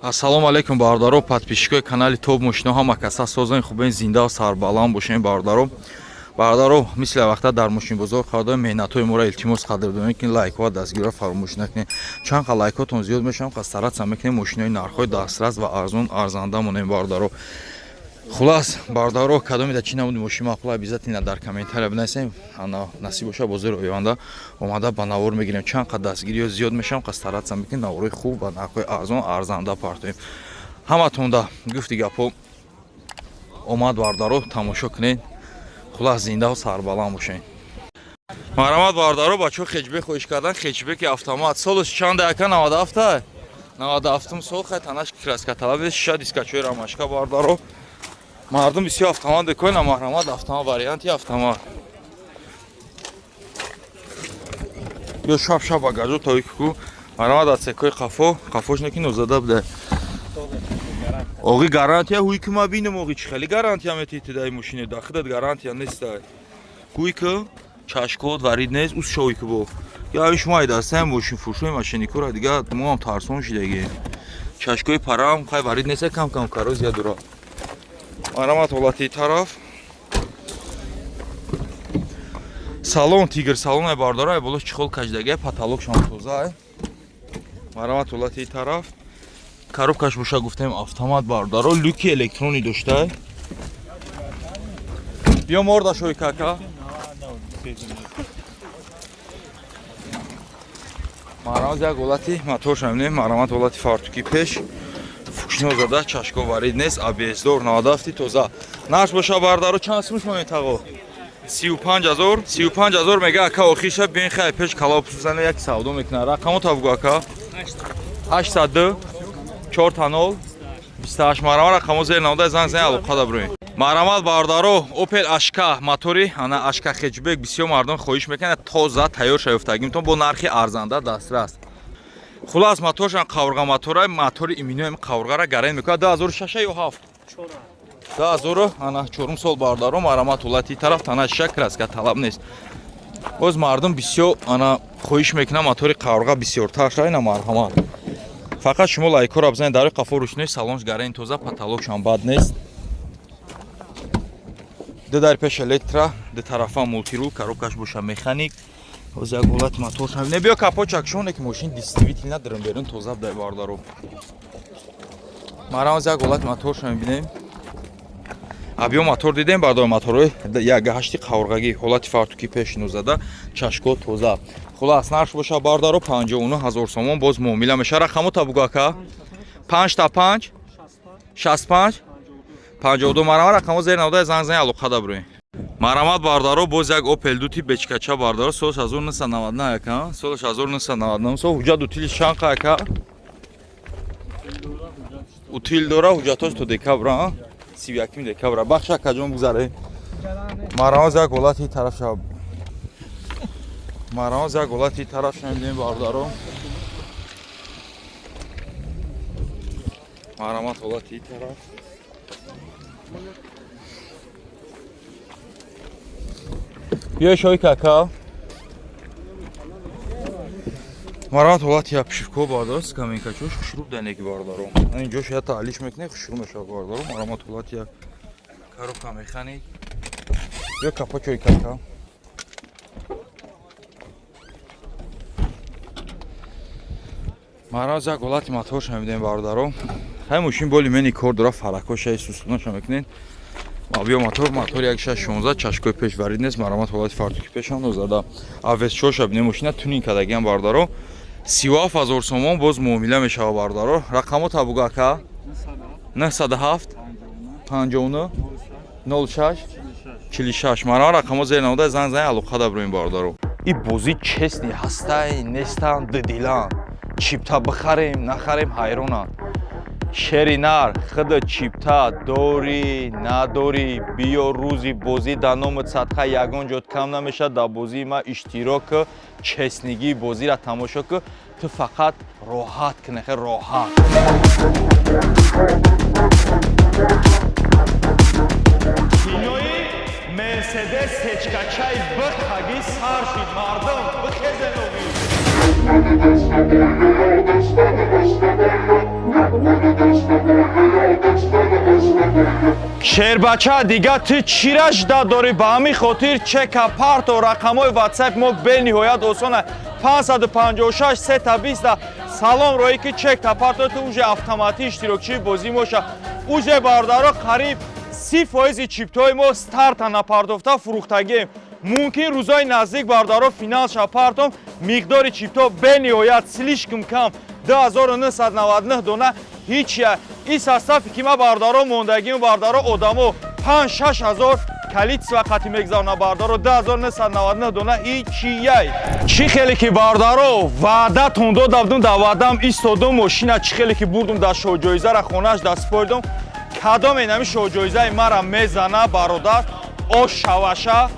Ассалому алайкум, бародаро, подписчикои канали Топ Мошино, ҳама каса созани хубен, зинда ва сарбаланд бошем, бародаро. Бародаро, мисли вақта дар мошинбозор қарор, меҳнатҳои моро илтимос қадр донед, ки лайкҳо ва дастгириро фаромӯш накунед. Чанд қа лайкҳотон зиёд мешавам, қа стараться мекунем мошинои нархҳои дастрас ва арзон арзанда монем, бародаро. Хулас, бародаро, кадоме да чӣ намуди мошин маъқул, обязательно дар комментария бинависем. Ана, насиб боша, бозори оянда омада ба навор мегирем. Чанд қа дастгириҳо зиёд мешавам, қа стараться мекунем наворҳои хуб ва нархҳои арзон арзанда партоем. Ҳаматонда гуфти гапҳо омад, бародаро, тамошо кунед. Хулас, зиндаву сарбаланд бошед. Марҳамат, бародаро, бачаҳо хэтчбек хоҳиш кардан, хэтчбеки автомат. Солаш чанда, ака? 97, 97 сол. Хай, танаш краска талаб, шиша, дискачои рамашка. Бародаро, мардум бисёр автомат бекоина, марҳамат, автомат, варианти автомат. Ё шаб шаб багажо тоикку. Марҳамат, отсекои қафо, қафош неки нозада буда. Оғи, гарантия ҳуй ки ма бинам, оғи, чӣ хеле гарантия метиҳӣ дай мошине, дахидат гарантия нестай. Ҳуй ки чашкот варид нест, ус шои ки бо. Я шумо ай дастаем мошин фурӯшои машиникора, дига мо ҳам тарсон шидаги. Чашкои парам хай варид нест, кам кам коррозия дура. Марҳамат, ҳолати тараф. Салон тигр салон ай, бардора, ай болош чехол кашидагай, потолок шам тоза ай. Марҳамат, ҳолати тараф. Коробкаш боша, гуфтем, автомат, бародаро, люки электронӣ доштай. Биё морда шой кака. Марҳамат, як ҳолати моторша мебинем, марҳамат, ҳолати фартуки пеш. Фукшино зада, чашко варид нест, абездор 97 тоза. Нарх боша, бародаро, чанд сумш монед, тағо? 35 000, 35 000 мега ака охиша бин хай пеш калоб сузана як савдо мекунад. Рақамо табгу, ака? 802 4 0 28. Марҳамат, рақамо зер намуда, занг зани, алоқа да бироед. Марҳамат, бародаро, Opel Ашка мотори, ана Ашка хэтчбек, бисёр мардум хоҳиш мекунанд, тоза тайёр шаёфтагимтон бо нархи арзанда дастрас. Хулас, моторшан қаврға мотора, мотори иминоем қаврғара гарен мекунад. 2006 ё 7? 2000, ана чорум сол, бародаро, марҳамат, ҳолати тараф, тана шиша, краска талаб нест. Боз мардум бисёр ана хоҳиш мекунад мотори қаврға бисёртар шава, ина марҳамат. Фақат шумо лайкҳоро бизанед, дарои қафо рӯшнои, салонш гарен тоза, потолокшам бад нест. Ду дар пеш электро, ду тарафа мультирул, коробкаш боша механик. Ҳоз як ҳолати мотор не, биё капочак шоне ки мошин действительно дирм берун тоза будай, бародаро. Марҳамат, як ҳолати моторша мебинем. Абиё мотор дидем, бардор, моторҳои як ҳашти қаврғагӣ, ҳолати фартуки пеш нозада, чашко тоза. Хулас, нарх боша, бардаро, 59 000 сомон, боз муомила меша. Рақамо табугу, ака? 5 та 5 65 52. Марҳамат, рақамо зер навода, занг зани, алоқа да бироед. Марҳамат, бардаро, боз як Opel дути бечкача, бардаро, солаш 1999, ака, солаш 1999 сол, ҳуҷҷат утили чанд қа, ака? Утил дора, ҳуҷҷатош то декабра, 31 декабра. Бахш, акаҷон, бигзаре. Марҳамат, як ҳолати тараф шаб. Марҳамат, як ҳолати тараф шамидем, бародаро. Марҳамат, ҳолати тараф. Биёй шои кака. Марҳамат, ҳолати як пишивко, бародаро, скамейкачош хушрӯ данеки, бародаро. Ин ҷош я таълиш мекунед, хушрӯ мешавад, бародаро. Марҳамат, ҳолати як коробка механик. Биё капочои кака. Марҳамат, як ҳолати моторша мебинем, бародаро. Ҳай, мошин боли мени кор дора, фаракоша сусунаша мекунед. Биё мотор, мотор 1616, чашкои пеш варид нест, марҳамат, ҳолати фартуки пешам нозада. Авесчоша бинем, мошина тюнинг кардагиам, бародаро. 37 000 сомон, боз муомила мешава, бародаро. Рақамо табугу, ака? 907 59 06 46. Марҳамат, рақамо зер намуда, занг зани, алоқа да бироем, бародаро. И бозӣ честный ҳастай, нестан, дудилан. Чипта бихарем, нахарем, ҳайронанд. Шери нар, худа чипта дорӣ, надорӣ, биё рӯзи бозӣ дар номат садқа ягон ҷот кам намешавад, дар бозии ма иштирок ку, честнигии бозиро тамошо ку, ту фақат роҳат кунӣ, хе роҳат. Кинои Мерседес сечкачаи бихаги сар шид, мардум, бихезенови. Шербача, дига ту чира ждать дорӣ? Ба ҳамин хотир чека парто. Рақамҳои Ватсап мо бениҳоят осона: 556 320. Салом роӣ ки, чекта парто, ту уже автоматӣ иштирокчии бозӣ моша. Уже, бародаро, қариб 30 фоизи чиптҳои мо старта напардохта фурӯхтагием. Мумкин, рӯзои наздик, бародаро, финалша партом. Миқдори чиптҳо бениҳоят слишком кам, 2999 дона ҳичя. Ин составе ки ма, бародаро, мондагим, бародаро, одамо 5-6 ҳазор количество қати мегзавона. Бародаро, 2999 дона ҳичияй. Чӣ хеле ки, бародаро, ваъдатон дода будум, дар ваъдам истодум. Мошина чӣ хеле ки бурдум, дар шоҳҷоизара хонааш даст споридум. Кадоме нами шоҳҷоизаи мара мезана, бародар, ош шаваша,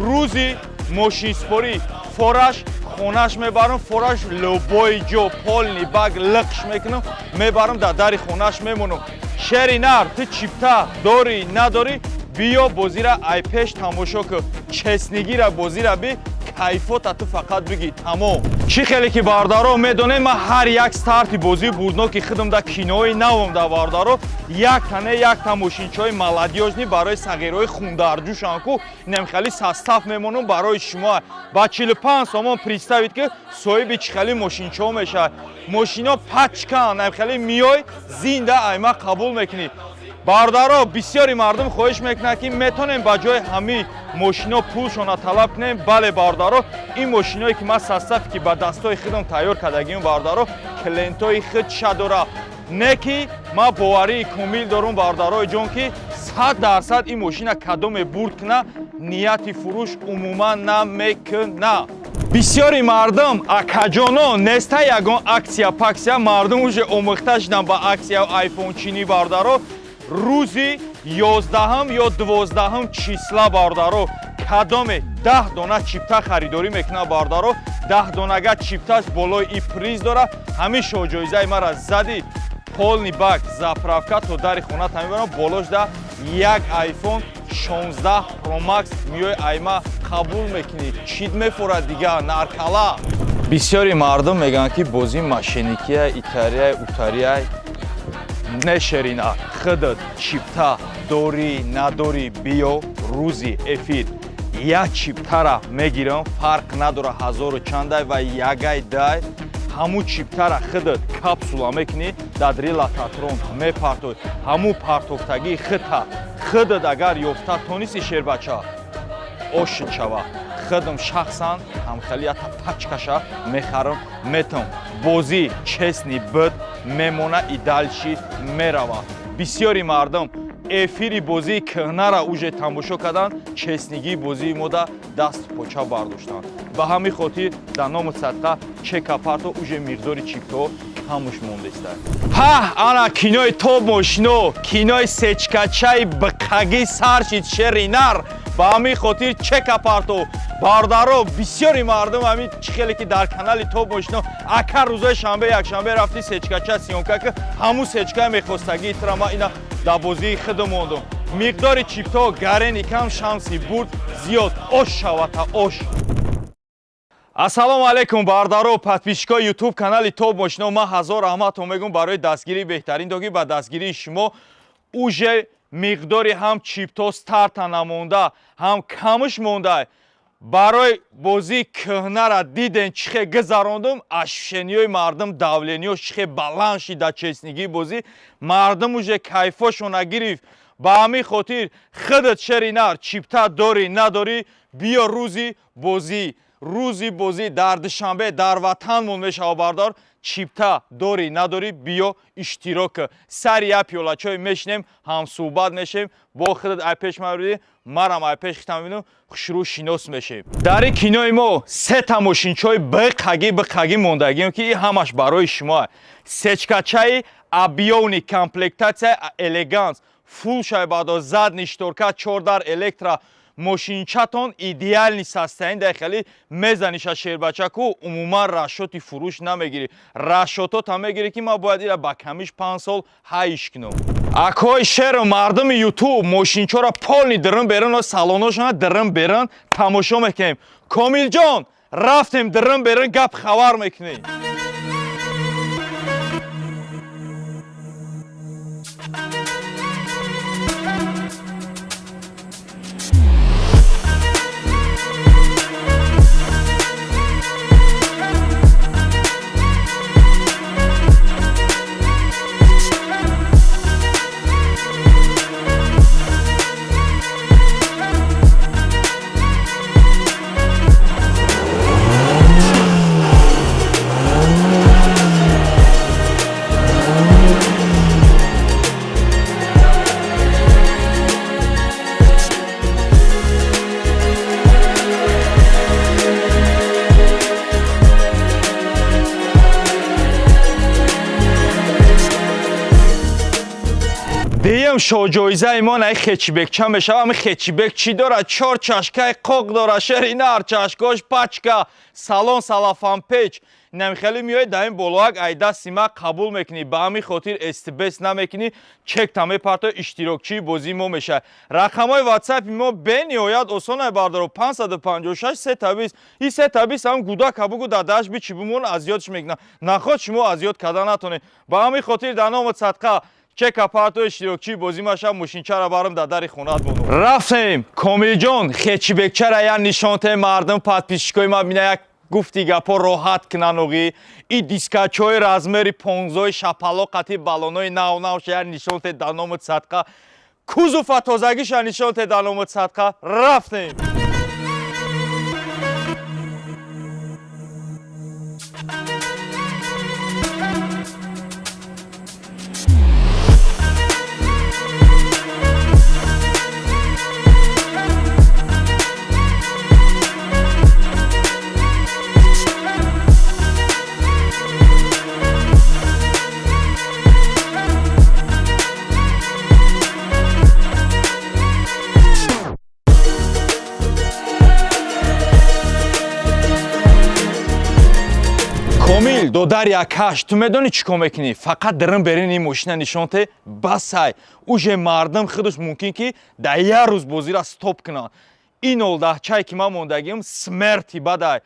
рӯзи мошинспорӣ фораш хонаш мебарам, фораш любой ҷо полный бак лиқш мекунам, мебарам, дар дари хонаш мемонам. Шери нар, ту чипта дорӣ, надорӣ, биё, бозира айпеш тамошо кун, честныйгира бозира би, кайфота ту фақат бигӣ, тамом. Чӣ хеле ки, бародаро, медонем, ман ҳар як старти бозии бурдноки худам да кинои навам да, бародаро, як тане якта мошинчаҳои молодёжный барои сағирҳои хундарҷӯшан ку немхели состав мемонам барои шумо ба 45 сомон. Представить ки соҳиби чӣ хели мошинчаҳо мешавад. Мошино пачкан, немхели миёй, зинда айма қабул мекунӣ. Бародаро, бисёри мардум хоҳиш мекунад, ки метонем ба ҷои ҳамин мошино пулшона талаб кунем. Бале, бародаро, ин мошиное ки ман составе ки ба дастҳои худам тайёр кардагим, бародаро, клиентои худша дора. Не ки ман боварии комил дорум, бародарои ҷон, ки 100% ин мошина кадоме бурд куна, нияти фурӯш умуман намекуна. Бисёри мардум, акаҷоно, неста ягон акция паксия. Мардум уже омӯхта шудан ба акция айфончинӣ. Бародаро, рӯзи 11-м ё 12-м числа, бародаро, кадоме 10 дона чипта харидорӣ мекунад, бародаро, 10 донага чипташ болои и приз дора. Ҳамин шоҳҷоизаи мара зади, полный бак заправка то дари хона мебарам, болош да як iPhone 16 Pro Max миёи, айма қабул мекунӣ. Чит мефорад дига наркала. Бисёри мардум мегӯянд, ки бозӣ мошенникия, итария, утария. Нешерина, худат чипта дорӣ, надорӣ, биё, рӯзи эфир як чиптара мегирам, фарқ надора ҳазору чандай ва ягай дай. Ҳамун чиптара худат капсула мекунӣ, дар дри лототрон мепартоӣ. Ҳамун партофтагии худта худат агар ёфта тонисти, шербача, ошид шава, худам шахсан ҳамхели ята пачкаша мехарам, метам. Бозӣ честный буд, мемона и дальше мерава. Бисёри мардум эфири бозии кӯҳнара уже тамошо карданд, честныйгии бозии мода даст поча бардоштанд. Ба ҳамин хотир дар ному садқа чека парто, уже миқдори чиптҳо камуш мондеста. Паҳ, ана кинои топ мошино, кинои сечкачаи биқагӣ сар шид, шери нар. Ба ҳамин хотир чека парто, бародаро. Бисёри мардум ҳамин чӣ хеле ки дар канали топ мошино, ака, рӯзои шанбе, якшанбе рафти сечкача съёмка ки, ҳамун сечкая мехостагии тра ма ина дар бозии худам мондум. Миқдори чиптҳо гарени кам, шанси бурд зиёд. Ош шавата, ош. Ассалому алайкум, бародаро, подписчикои Ютуб канали топ мошино. Ман ҳазор раҳматон мегӯм барои дастгирии беҳтарин догӣ. Ба дастгирии шумо уже миқдори ҳам чипто старта намонда, ҳам камш монда. Барои бозии кӯҳнара диден, чӣ хел гузарондум, ощущениёи мардум, давлениё чӣ хел баланд шид. Дар честныйгии бозӣ мардум уже кайфошона гирифт. Ба ҳамин хотир худат, шери нар, чипта дорӣ, надорӣ, биё, рӯзи бозӣ, рӯзи бозӣ дар Душанбе, дар ватанмон мешава. Бардор, чипта дорӣ, надорӣ, биё, иштирок. Сари як пиёлачой мешинем, ҳамсӯҳбат мешем бо худат. Ай пеш мавриди марам, ай пеш хитам мебинам, хушрӯ шинос мешем. Дар ин кинои мо сета мошинчои биқагӣ биқагӣ мондагием, ки ин ҳамаш барои шумо. Сечкачаи объёмный, комплектация элеганс, фул шайбадо, задний шторка, чордар электро, мошинчатон идеальный состояние. Дар хеле мезаниша, шербачаку, умуман расчёти фурӯш намегирӣ, расчётота мегирӣ, ки ман бояд ира ба камиш 5 сол ҳайш кунам. Акои шеру мардуми Ютуб, мошинчора полный дирин берун, салоношона дирин берун тамошо мекунем. Комилҷон, рафтем дирин берун, гап хабар мекунем. Деям шоҳҷоизаи мо наи хетчбекча мешава. Ами хетчбек чӣ дорад? Чор чашкаи қоқ дора, шери нар, чашкош пачка, салон салафанпеч. Намихелӣ меояд дар ин болоак, ай дасти ма қабул мекунӣ. Ба ҳамин хотир стбс намекунӣ, чекта мепартои, иштирокчии бозии мо мешавад. Рақамҳои ватсапи мо бениҳоят осонай, бардоро: 556 320. И 320 ҳам гудака бугу, дадааш бичи бимон, азёдш мекунад. Наход шумо азёд карда натонед. Ба ҳамин хотир дар номи садқа чека парто, иштирокчии бозӣ маша, мошинчара барам дар дари хонат монум. Рафтем, Комилҷон, хетчбекчара я нишонте мардум, подписчикои ма бина, як гуфти гапо роҳат кунан. Оғи и дискачои размери понзои шапало қати баллонои нав навша я нишонте дар номи садқа, кузова тозагиша нишонте дар номи садқа. Рафтем. Комил, додари акаш, ту медонӣ чӣ кор мекунӣ? Фақат дирим берин ин мошина нишонте, басай. Уже мардум худаш мумкин ки дар як рӯз бозира стоп кунанд. Ин олдаҳчае ки ман мондагим, смерти бадай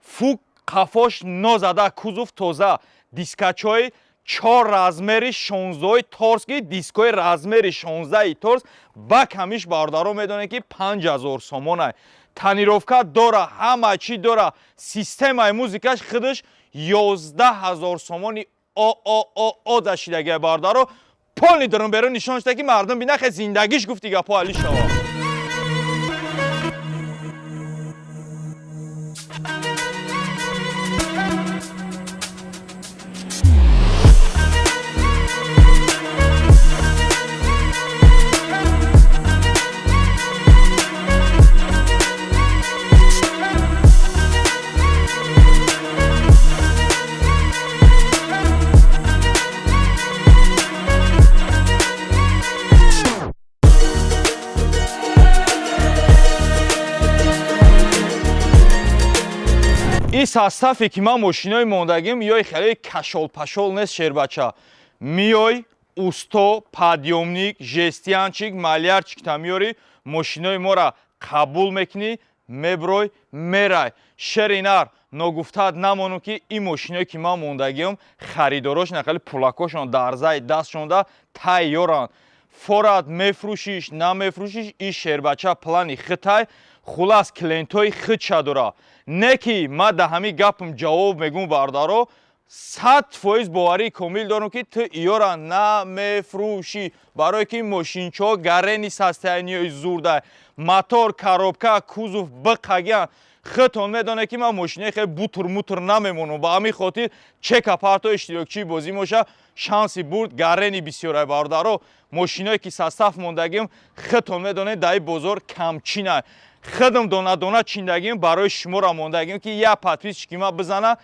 фук, қафош нозада, кузов тоза, дискачои чор размери шонздаҳои торски, дискои размери 16-и торс ба камиш, бародаро, медонед ки 5000 сомонай. Тонировка дора, ҳама чӣ дора, системаи музикаш худаш 11 000 сомони ооо дашидагия. Бародаро, полный дурун берун нишон шуда, ки мардум бинахе, зиндагиш гуфти гапо али шава. Ин составе ки ман мошинои мондагим, ёи хеле кашолпашол нест, шербача. Миёй, усто, подъёмник, жестянчик, малярчикта меёрӣ, мошинои мора қабул мекунӣ, меброй, мерай. Шери нар, ногуфтаат намонум, ки ин мошиное ки ман мондагиам, харидорош нақали пулакошон дар зай дастшонда тайёранд. Форат мефрӯшиш, намефрӯшиш, ин шербача плани хитай. Хулас, клиентҳои худша дора. Не ки ма да ҳамин гапам ҷавоб мегӯм, бардаро, 100% боварии комил дорам, ки ту иёра намефрӯшӣ, барое ки мошинчаҳо гарени состояниёи зурда, мотор, коробка, кузов биқагиян. Худтон медонед, ки ман мошинаи хеле бутур мутур намемонам. Ба ҳамин хотир чека парто, иштирокчии бозӣ моша, шанси бурд гарени бисёрай. Бародаро, мошиное ки состав мондагим, худтон медонед, дар ин бозор камчина. Худам дона дона чиндагим, барои шуморо мондагим, ки як подписчики ма бизана,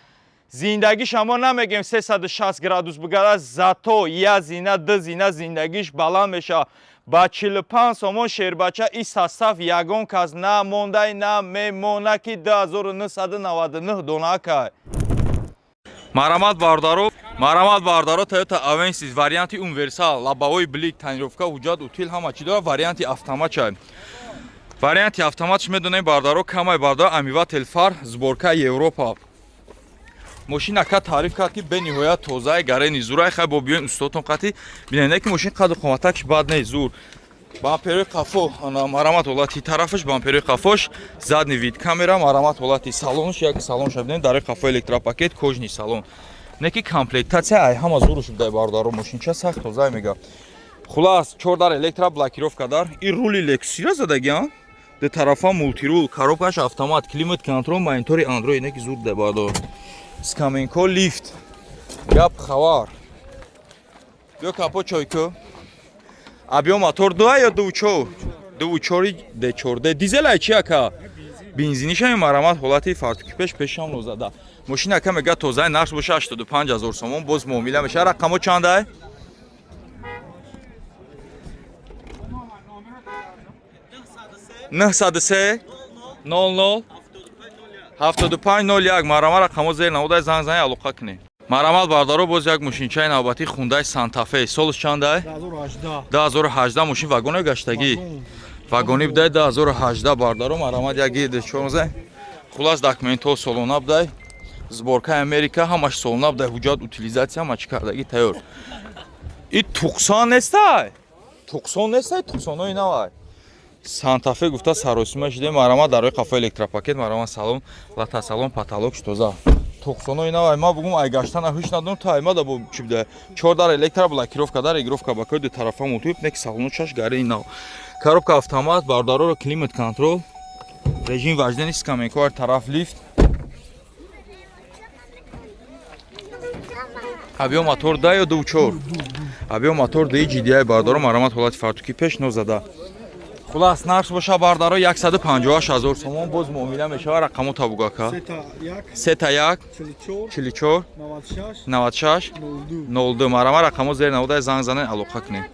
зиндагиша мо намегем 360 градус бигара, зато я зина, ду зина зиндагиш баланд мешавад. Ба 45 сомон, шербача, и состав ягон кас намондай, намемона, ки 2999 дона кай. Марамат, бародаро, марамат, бародаро. Toyota Avensis варианти универсал, лобовой блик, тонировка, ҳуҷҷат, утил, ҳама чӣ дорад. Варианти автоматча. Варианти автоматш медонем, бародаро, камай, бародаро. Омыватель фар, сборка Европа. Мошин ака таъриф кард, ки бениҳоят тозаи, гарени зурай. Хай, бо биёин устодтон қатӣ бинед, ки мошин қаду қоматакш бад не, зур. Бамперои қафо, марамат, ҳолати тарафаш, бамперои қафош, задний вид камера, марамат, ҳолати салонш, як салонша бинед. Дарои қафо электропакет, кожаный салон, не ки комплектация ай ҳама зуруш будай, бародаро. Мошинча сахт тозай мега. Хулас, чор дар электро, блокировка дар и рули лексусира задагиан, ду тарафа мультирул, коробкаш автомат, климат контроль, монитори андроид, не ки зур будай, бародаро. Скаменко, лифт, гап хабар. Биё, капо чойку. Объём мотор дуа ё дувчор? Дувчори д чорд дизел ай чи, ака? Бензинишами. Марамат, ҳолати фартуки пеш, пешам нозада. Мошин, ака мега, тозаи, нарх боша 85 ҳазор сомон, боз муомила меша. Рақамо чандай? 903 00 75 01. Марама, рақамо зер наводай, занг зани, алоқа кунед. Марамат, бардаро, боз як мошинчаи навбатӣ, Хундай Сантафе. Солш чандай? 2018. Мошин вагоне гаштагӣ, вагони будай, 2018, бардаро. Марамат, яки 14. Хулас, документҳо солона будай, сборкаи Америка, ҳамаш солона будай, ҳуҷҷат, утилизация, ҳама чӣ кардагӣ тайёр. И Туқсон нестай, Туқсон нестай, Туқсонои навай. Сантафе гуфта саросима шиде. Марамат, дарои қафо электропакет, марамат, салон, лата салон, потолок тоза. Туқсонои навай. Ма бугум, ай гаштана ҳуш надорам, то аймада бо чӣ буда. Чор дар электро, блокировка дар, регулировка бакои, ду тарафа мултип, нек салону чаш гари нав. Коробка автомат, бардароро, климат контроль, режим вождения, скамейка, тараф лифт. Объём мотор да ё дучор? Объём мотор ди GDI, бардаро. Марамат, ҳолати фартуки пеш нозада. Хулас, нарх боша, бардаро, 158 ҳазор сомон, боз муомила мешава. Рақамо табугака: сета як 44 96 02. Марама, рақамо зер наводай, занг занен, алоқа кунед.